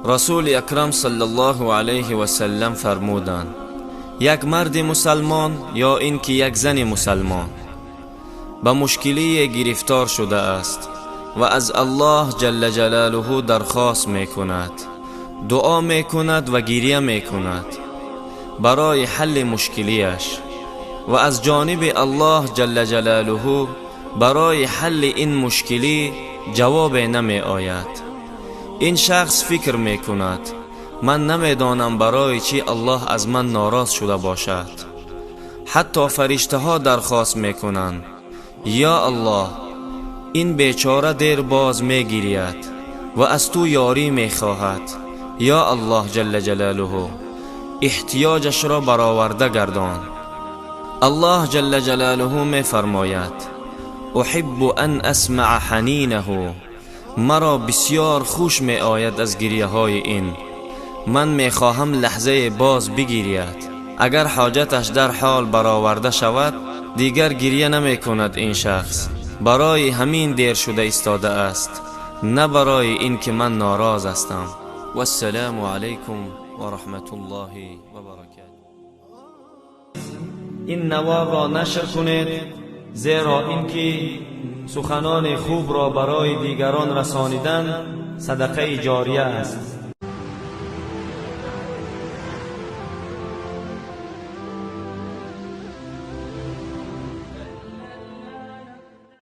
Расули Акрам саллаллоҳу алайҳи васаллам фармуданд: як марди мусалмон ё ин ки як зани мусалмон ба мушкилие гирифтор шудааст ва аз Аллоҳ ҷалла ҷалолуҳу дархост мекунад, дуо мекунад ва гиря мекунад барои ҳалли мушкилияш ва аз ҷониби Аллоҳ ҷалла ҷалолуҳу барои ҳалли ин мушкилӣ ҷавобе намеояд. Ин шахс фикр мекунад: ман намедонам, барои чӣ Аллоҳ аз ман нороз шуда бошад. Ҳатто фариштаҳо дархост мекунанд: ё Аллоҳ, ин бечора дер боз мегирияд ва аз ту ёрӣ мехоҳад. Ё Аллоҳ ҷалла ҷалолуҳу, эҳтиёҷашро бароварда гардон. Аллоҳ ҷалла ҷалолуҳу мефармояд: أحب أن أسمع حنينه. Маро бисёр хуш меояд аз гирияҳои ин. Ман мехоҳам лаҳзае боз бигирияд. Агар ҳоҷаташ дар ҳол бароварда шавад, дигар гирия намекунад. Ин шахс барои ҳамин дер шуда истодааст, на барои ин ки ман нороз ҳастам. Вассалому алайкум ва раҳматуллоҳи ва баракатуҳ. Ин наворро нашр кунед, зеро ин ки суханони хубро барои дигарон расонидан садақаи ҷория аст.